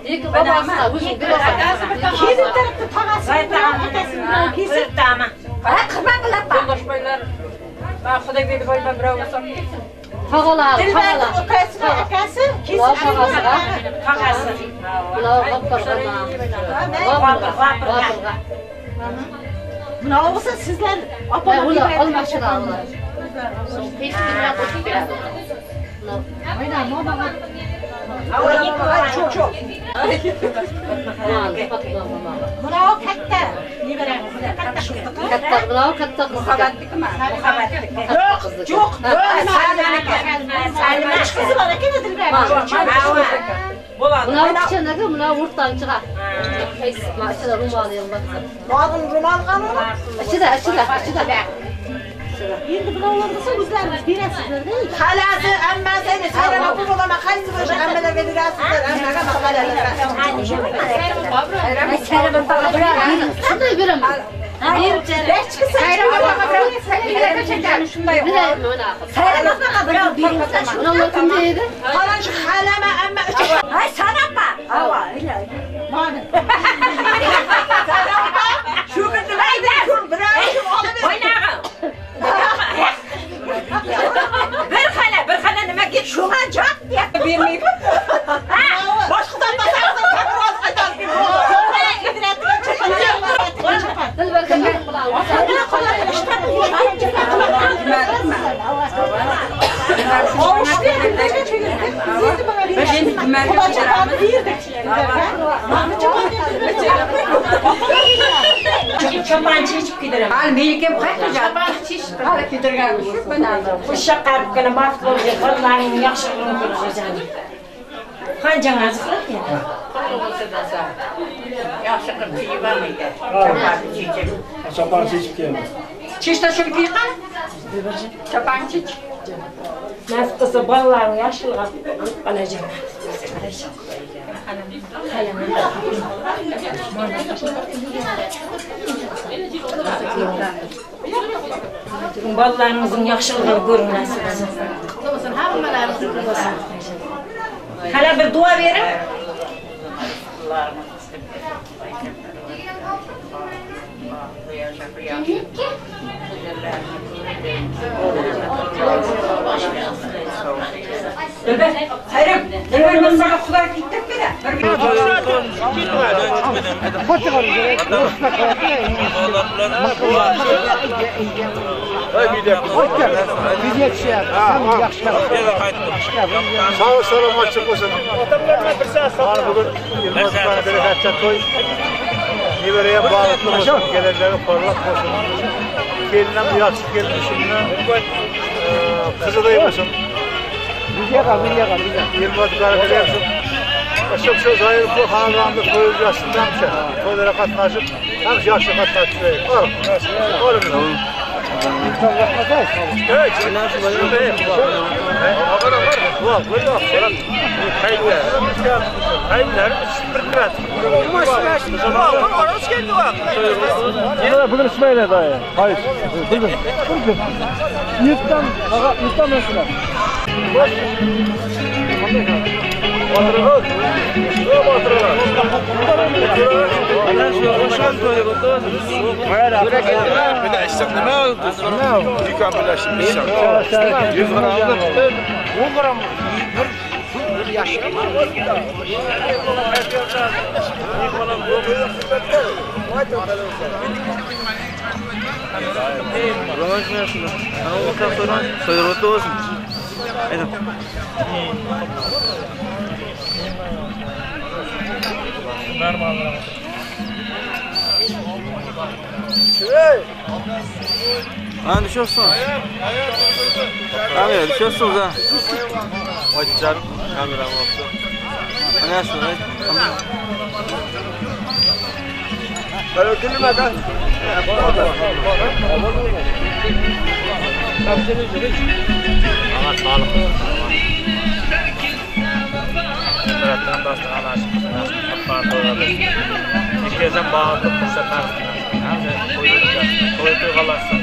Екі бабасына өзің бересің. Келін тарапта тағасы, атасы біреу кесіп. Қырмангүл апа. Жолдашбайлар, Құдайберді байға біреу жасап кетсін. Тағалары, Dilberдің ukасы, akасы Мынау кесіп. тағасыға. Тағасы. Мынау ғаппарға. Ғапырға. Мынау болса sizler апама Оны беретін алмақшы да шапандар. Пешкіні қосып береді. Жоқ, жоқ. Мынау katta nevarangizda, katta qizniki. Katta, мынау katta qizniki. Yo'q, yo'q. Salimaniki. Salima. Uch qizi bor ekan Dilberning. Болады. Мынау кішкенеге, мынау ортаншыға. Мына ішінде румалы ham bor. Маған ro'mol qani uni? Ichida, ichida, ichida. Endi bunalar bo'lsa o'zlaringiz berasizlar-da. Xalasi, ammasi, Sayram opa bo'lama, qaysi bo'lsa ammalarga berasizlar, ammaga xalalarga. Shunday beraman. Shunday. Beraymi mana? Mınalar kimda edi? Qalan shu xalama, amma uch. Ay sanapa. Ava. Mana. Shu kunni kun birov kim olib O'ynag'in. Bir xala nimaga Shunga jot deyapti. bermaydi? Boshqa topmasangiz takror qaytarib Chapan. Dilbarga berib qilamiz. Chopon chechib kiydiraman. Hali meniki qayerda Hali kiydirganmiz. O'sha qaribgina baxt bo'lgan bolalaringni yaxshiligini ko'rasan. Qancha aziz qiladi. Yaxshi qilib kiyib olmaydi. Choponni chechib. Chopon chechib kiyamiz. Chechda shuni kiy qani. Choponni chech. Nasib qilsa bolalaring yaxshilik olib qolajan. Bolalaringizning yaxshiligini ko'ring nasib qilsa. Bo'lsin, hammalaringiz bo'lsin. Hali bir duo bering. Dilber, Sayram, Dilber ben sana Xudo kitap bera. Sağ salomatchilik bo'lsin. Mana bugun Yilmaz ukani berekatcha to'y. Nevara ham baxtli bo'lsin, kelajagi porloq bo'lsin. Kelin ham yaxshi kelin shundan qiziday bo'lsin. Yilmaz ukani beryapsin. Shu Zoir bu xonadonda to'y yasında hamsha to'ylarga qatnashib, ham yaxshi qatnashib. Olin. Evet. Bugün İsmail dayı. Hayır. Bugün. Bugün. Yurttan, yurttan mesela. Ha düşüyorsun. Kamera düşüyorsunuz ha. Açacağım kameramı oldu. Ana şunu. Ben ötürüm ha. Ama sağlık. Taraftan dasturxon açıp, İkiyezden bağırdık bu sefer. Hem de toy toy kalasın.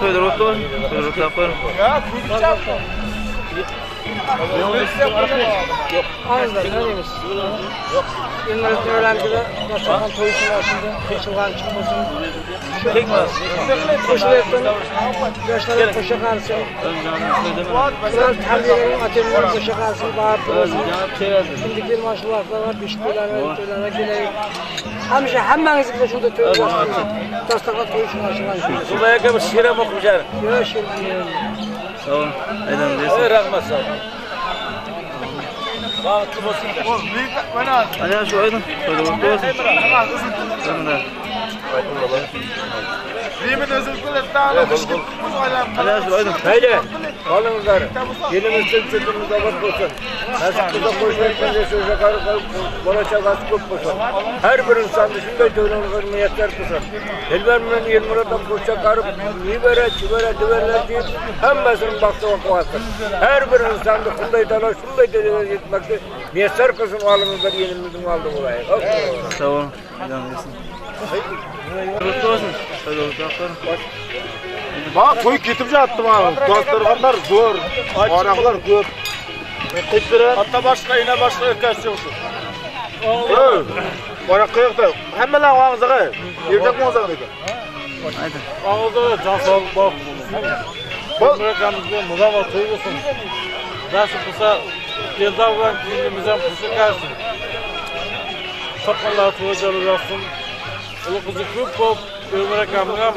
To'ylar o'tdi, to'ylar o'tlab qo'ying. Hammangizga shunda to'y bo'lsin. Dasturxon to'y uchun ochilgan. Sumay aka bir she'r ham o'qib. Yo'q, she'r. Sağ olun. Aydan deysiz. Rahmat sağ olun. Baxtli bo'lsin. Ana shu Aydın. To'ylar o'tdi. Ana shu Aydın. Haydi. Alыңыздар. Еліміз жұртымыз абат болсын. Nasip kıza qo'shayotgan bola chaqasi ko'p bo'lsin. Har bir insonni shunday to'ylarga muyassar qilsin. Elbar bilan Elmurod ham qo'sha qarib, nevara, chivara, devaralar deb hammasini baxti va quvvatdir. Har bir insonni Xudoy taolo shunday to'ylarga yetmakni muyassar qilsin. Olimizlar elimizning oldi bo'laylik. Sağ olun. Bak to'y ketib yotdi mana. Dasturxonlar zo'r, aroqlar ko'p. Ata boshqa, ena boshqa o'tkazchi o'sha. Aroq qayoqda? Hammalar og'ziga, erkak og'ziga ekan. Og'ziga jon sog'lik bor. Mamlakatimizga mudofaa to'y bo'lsin. Nasib qilsa, Eldor bilan kelginimiz ham qo'sha qarsin. Topqanlar to'y jo'rasin. Uli qizi ko'p bo'lib, Ömür akamning ham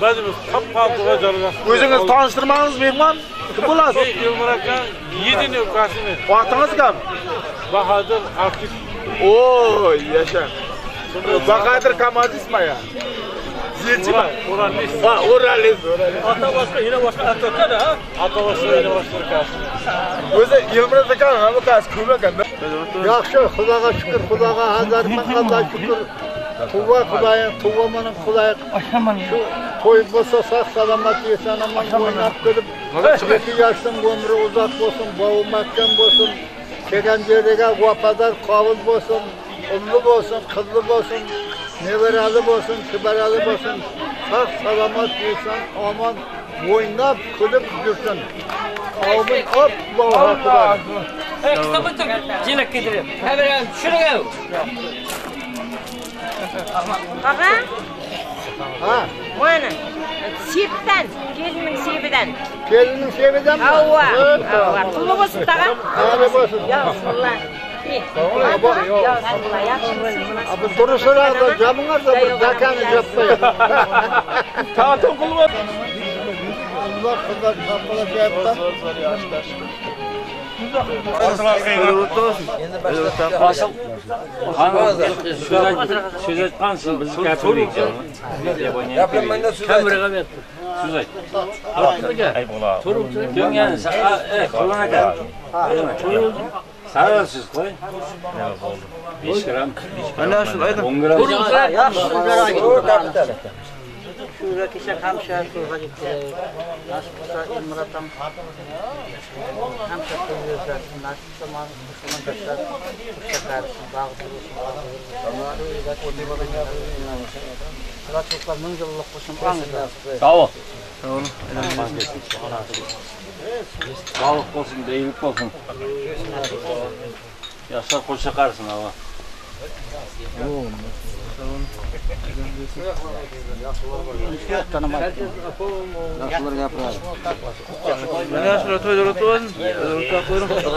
ba'zimiz topqan to'y jo'rasin. O'zingiz tanishtirmangiz mehmon kim bo'lasiz? Ömür aka yedini ukasini. Otingiz kim? Bahodir Artik. Oy, yasha. Bahodir Kamazismi ya? Zilchimi? O'rallis. Ha, O'rallis, O'rallis. Ota boshqa, ena boshqa aka-da, ha? Ota boshqa, ena boshqa ukasi. O'zi Elmurod aka ham ukasi ko'p ekan. Yaxshi, Xudoga shukr, Xudoga hazar ming qadar shukr. Tuvva Xudoyim, tuvva mening Xudoyim. Shu to'y bo'lsa sog' salomat eson omon o'ynab kulib, 2 yoshning umri uzoq bo'lsin, bovi mahkam bo'lsin, kelgan yeriga vafodor qobil bo'lsin, ulli bo'lsin, qizli bo'lsin, nevarali bo'lsin, kibarali bo'lsin, sog' salomat eson omon o'ynab kulib yursin. Amin. Allohu akbar. Jilak kedirib. Hemen tushiring. Ağa? Ha. Mana sepdan, kelinning sebidan. Kelinning sebidanmi? Avva, avva. Pulli bo'lsin tag'a. Pulli bo'lsin. Ya Rasululloh. Ya Rasululloh, yaxshimisiz? Abi durusroq da jaminglar da bir dakani yapmay. Ta'til qilib. Alloh qizlar topilib yapti. So'z aytgansiz, biz gapirdik. So'z ayt. Sarasiz qo'y. 5 gram. Ana shu ayting. 10 gram. Shura kelsak hamsha to'yga kelib, nasib qilsa Elmurod ham hamsha to'y yursin, nasib qilsa musulmon yoshlar qo'sha qarisin, bag'ri bo'lsin, ming yillik bo'lsin, Sağ ol. Sağlık olsun, beylik olsun. Yaşlar qo'sha qarisin, ava. Mana shu to'ylar o'tdi. Mana shu to'ylar o'tdi.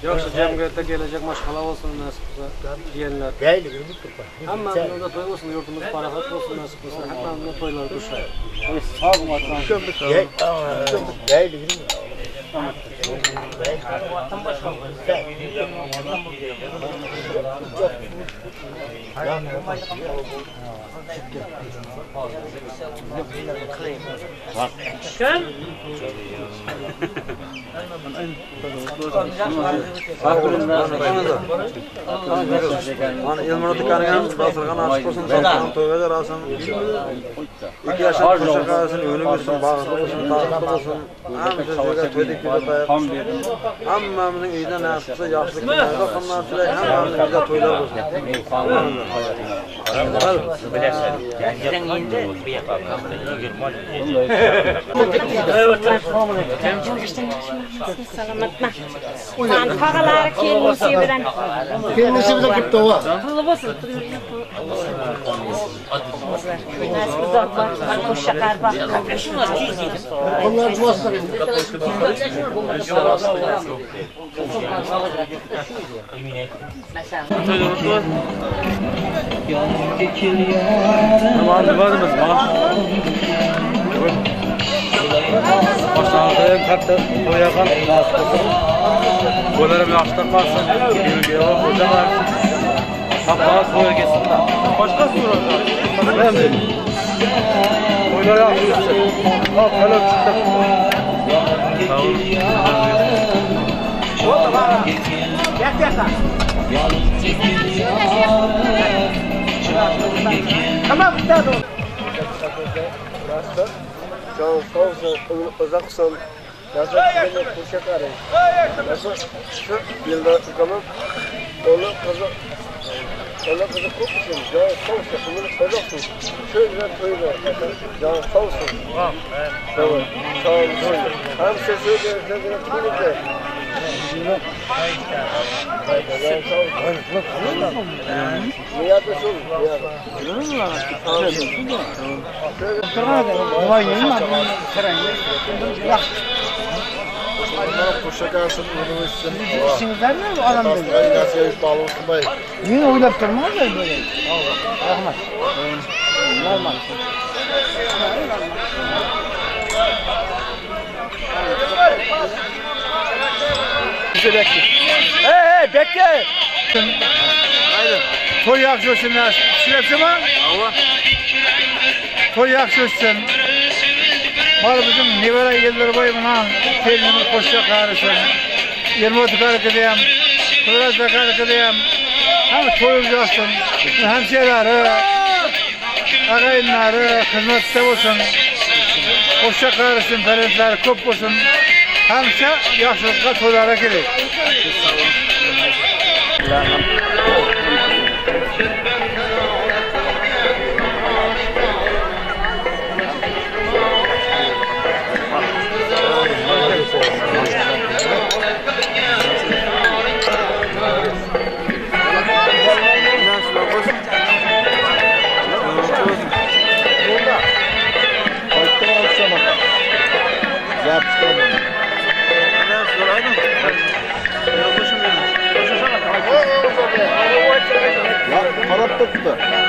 Yaxşı cəmiyyətdə gələcək maşqala olsun nasip olsa diyenler. Hammanın da toy olsun, yurdumuz parahat olsun nasip olsa. Hammanın da toylar düşer. Kim? Elmurod akaning dasturxon açık olsun, saltanat to'yga yarasin. 2 yaşar qo'sha qarasin, o'ni bo'lsin, baxtli bo'lsin, taxtli bo'lsin. Hamma joyga to'yda kuyda. Hammamizning uyda nasib bo'lsa, yaxshilik kunlarda hammamiz hammamizning uyda to'ylar bo'lsin. Salomatman. Tog'alari kelinisi bilan. Kelinisi bilan kelibdi, ova. Pulli bo'lsin. Nasib uzoq bor, qo'shaqar bor. Onlar juvoslar endi. Başlarına katta koyakan Bolarım yaşta kalsın, hoca varsın. Hatta toya geçsin de. Başka soru. Ben de. Toylar yapıyorsun. Al, helal çıktı. Sağ olun. Tamam, tamam. Can sağ olsun, uzak olsun. Nasıl kuşak arayın. Nasıl şu yılda kalıp oğlu kızı kop musun? Can sağ olsun, ömür olsun. Şöyle toyu ver. Can sağ olsun. Tamam. Sağ olsun. Hem sesi de de. Men o'ylab turman böyle. Rahmat. Normal. Hey hey bekle. Toy yaxshi o'tsin, tushunyapsizmi? To'y yaxshi o'tsin. Mana bizim nevara Yildirboy bilan kelinimiz qo'sha qarisin. Elmurod akanikida ham, Qudraz akanikida ham hamma to'yimiz yoqsin. Hamshiralari, ag'ayinlari xizmatda bo'lsin. Qo'sha qarisin, farzandlari ko'p bo'lsin. Hamsha yaxshilikqa to'ylarga kerak. Qarab turibdi.